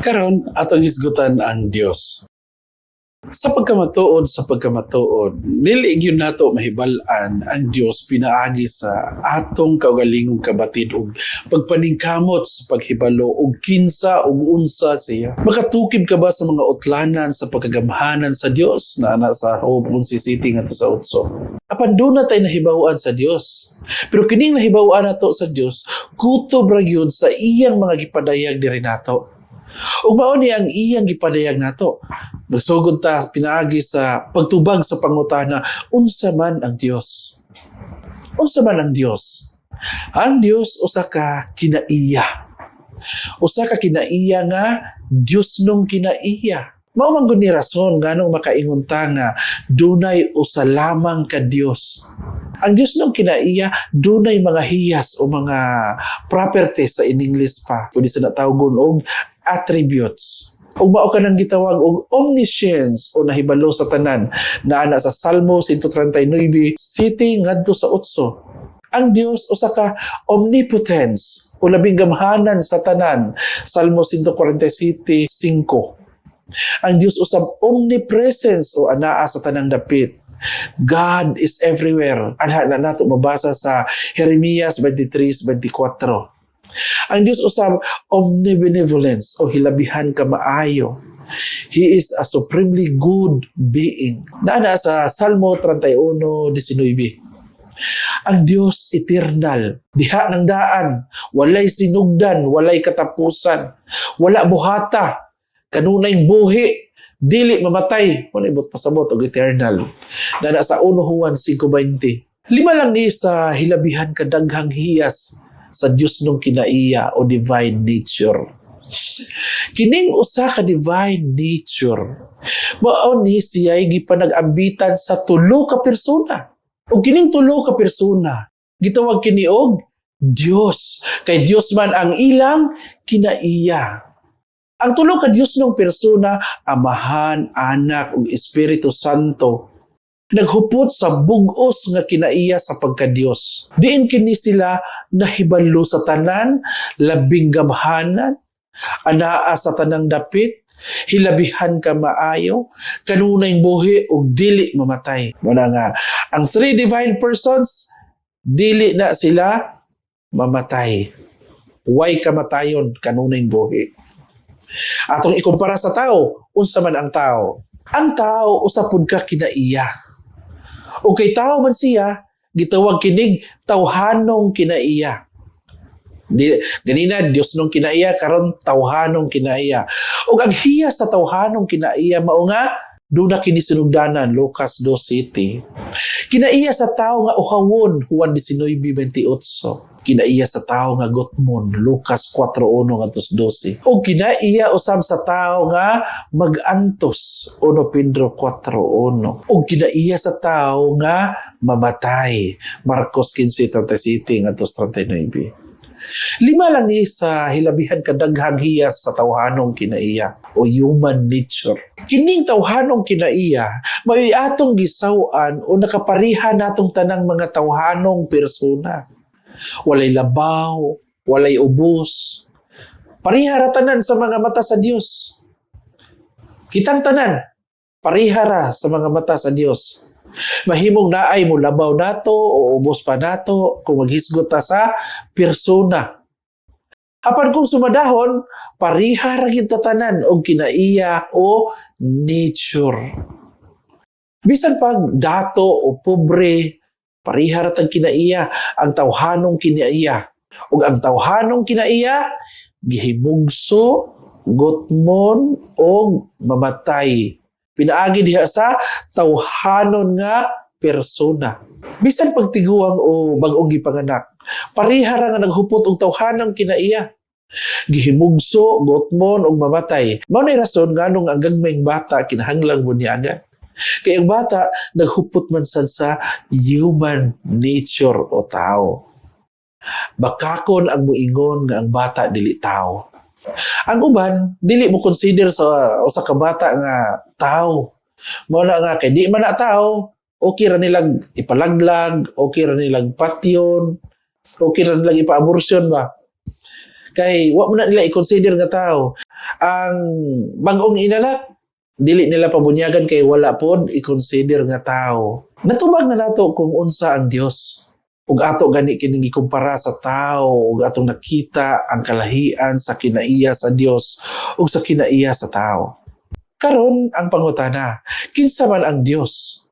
Karon, atong hisgutan ang Dios. Sa pagkamatuod, dili gyud nato mahibal-an ang Dios pinaagi sa atong kaugalingong kabatid ug pagpaningkamot sa paghibalo og kinsa ug unsa siya. Makatukib ka ba sa mga utlanan sa pagkagamhanan sa Dios na ana sa Job 11:7 ngadto sa 8? Apan duna tay nahibaw-an sa Dios. Pero kining nahibaw-an nato sa Dios, kutob ra gyud sa iyang mga gipadayag diri nato. Ug mao ni ang iyang gipadayag nato. Magsugod ta pinaagi sa pagtubag sa pangutana, unsa man ang Dios? Unsa man ang Dios? Ang Dios usa ka kinaiya. Usa ka kinaiya nga Dios nung kinaiya. Mao man gud ni rason nganong makaingon ta nga dunay usa lamang ka Dios. Ang Dios nung kinaiya, dunay mga hiyas o mga properties sa in English pa. Pwede sa natawgon og attributes. Ug mao kanang gitawag og omniscience o nahibalo sa tanan na ana sa Salmo 139:7 ngadto sa 8. Ang Dios usa ka omnipotence o labing gamhanan sa tanan. Salmo 147:5. Ang Dios usab omnipresence o anaa sa tanang dapit. God is everywhere. Anha na nato mabasa sa Jeremias 23:24. Ang Dios usab omnibenevolence o hilabihan ka maayo. He is a supremely good being. Naana sa Salmo 31:19. Ang Dios eternal, diha ng daan, walay sinugdan, walay katapusan, wala buhata, kanunay buhi, dili mamatay, walay buot pasabot og eternal. Naana sa 1 Juan 5:20. Lima lang ni sa hilabihan kadaghang hiyas sa Dios nung kinaiya o divine nature. Kining usa ka divine nature, mao ni siya gipanag-ambitan sa tulo ka persona. Ug kining tulo ka persona, gitawag kini og Dios. Kay Dios man ang ilang kinaiya. Ang tulo ka Dios nung persona, Amahan, Anak ug Espiritu Santo, naghupot sa bug-os nga kinaiya sa pagka-Dios. Diin kini sila nahibalo sa tanan, labing gamhanan, anaa sa tanang dapit, hilabihan ka maayo, kanunay buhi ug dili mamatay. Muna nga, ang three divine persons, dili na sila mamatay. Way kamatayon, kanunay buhi. Atong ikumpara sa tao, unsa man ang tao? Ang tao usa pud ka kinaiya. O kay tao man siya, gitawag kinig tawhanong kinaiya. Di, ganina, Dios nung kinaiya, karon tawhanong kinaiya. Ug ang hiya sa tawhanong kinaiya mao nga duna kini sinugdanan, Lucas 2:7. Kinaiya sa tao nga uhawon, Juan 19:28. Kinaiya sa tao nga gutmon, Lucas 4:1 ngadto 12. O kinaiya usab sa tao nga magantos, 1 Pedro 4:1. O kinaiya sa tao nga mamatay, Marcos 15:37 ngadto 39. Lima lang ni sa hilabihan kadaghang hiyas sa tawhanong kinaiya o human nature. Kining tawhanong kinaiya, may atong gisaw-an o nakapariha natong tanang mga tawhanong persona. Walay labaw, walay ubos. Pareha ra tanan sa mga mata sa Dios. Kitang tanan, pareha ra sa mga mata sa Dios. Mahimong naay mo labaw nato o ubos pa nato kung maghisgot ta sa persona. Apan kung sumadahon, pareha ra gyud ta tanan og kinaiya o nature. Bisan pag dato o pobre, pareha ra tag kinaiya ang tawhanong kinaiya. Ug ang tawhanong kinaiya gihimugso, gutmon og mamatay. Pinaagi diha sa tawhanon nga persona. Bisan pagtiguang o bag-ong gipanganak, pareha ra nga naghupot og tawhanang kinaiya. Gihimugso, gutmon og mamatay. Mao nay rason nganong ang gagmayng bata kinahanglang bunyagan. Kay ang bata naghupot man sad sa human nature o tao. Bakakon ang muingon nga ang bata dili tao. Ang uban dili mo consider sa usa ka bata nga tao. Mao na nga kay di man na tao, okay ra nilang ipalaglag, okay ra nilang patyon, okay ra nilang ipaaborsyon ba. Kay wa mo na nila i-consider nga tao. Ang bag-ong inanak, dili nila pabunyagan kay wala pod i-consider nga tao. Natubag na nato kung unsa ang Dios. Ug ato gani kining gikumpara sa tao ug atong nakita ang kalahian sa kinaiya sa Dios ug sa kinaiya sa tao. Karon ang pangutana, kinsa man ang Dios?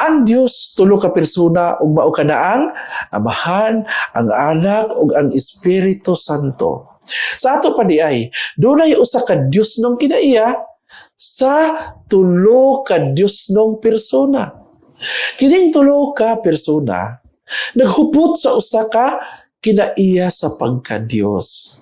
Ang Dios tulo ka persona ug mao kana ang Amahan, ang Anak ug ang Espiritu Santo. Sa ato pa diay, dunay usa ka Diosnong kinaiya sa tulo ka Diosnong persona. Kining tulo ka persona naghupot sa usa ka kinaiya sa pagka-Dios.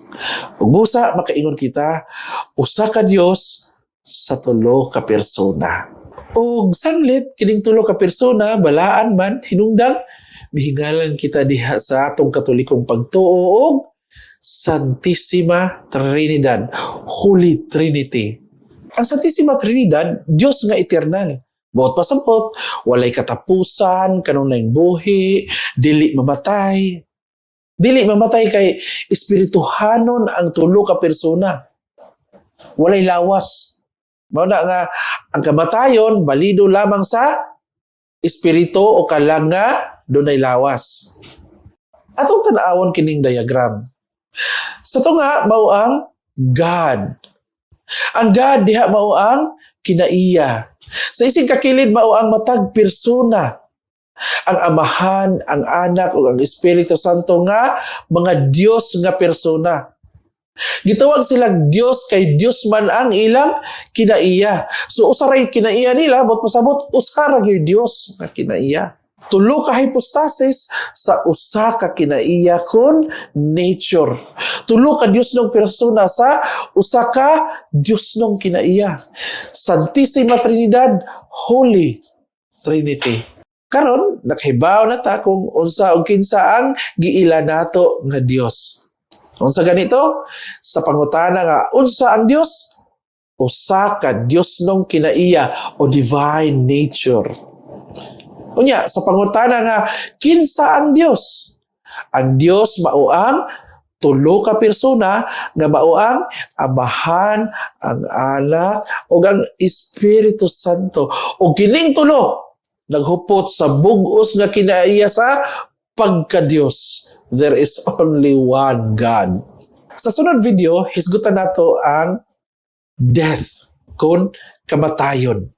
Ug busa makaingon kita, usa ka Dios sa tulo ka persona. Ug sanglit kining tulo ka persona balaan man, hinungdang mihingalan kita diha sa atong Katolikong pagtuo og Santissima Trinidad, Holy Trinity. Ang Santissima Trinidad, Dios nga eternal. Buot pasabot, walay katapusan, kanunayng buhi, dili mamatay. Dili mamatay kay espirituhanon ang tulo ka persona. Walay lawas. Mao na nga ang kamatayon balido lamang sa espiritu o kalag nga dunay lawas. Atong tan-awon kining diagram. Sa tunga mao ang God. Ang God diha mao ang kinaiya. Sa isig kakilid mao ang matag persona. Ang Amahan, ang Anak ug ang Espiritu Santo nga mga Dios nga persona. Gitawag silang Dios kay Dios man ang ilang kinaiya. So usa ray kinaiya nila, buot pasabot usa ra gyud Dios nga kinaiya. Tulo ka hypostasis sa usa ka kinaiya kon nature. Tulo ka Diosnong persona sa usa ka Diosnong kinaiya. Santissima Trinidad, Holy Trinity. Karon nakahibaw na ta kung unsa ug kinsa ang giila nato nga Dios. Unsa ganito? Sa pangutana nga unsa ang Dios? Usa ka Diosnong kinaiya o divine nature. Unya, sa pangutana nga kinsa ang Dios? Ang Dios mao ang tulo ka persona nga mao ang Amahan, ang Anak ug ang Espiritu Santo. Ug kining tulo naghupot sa bug-os nga kinaiya sa pagka-Dios. There is only one God. Sa sunod video, hisgutan nato ang death kon kamatayon.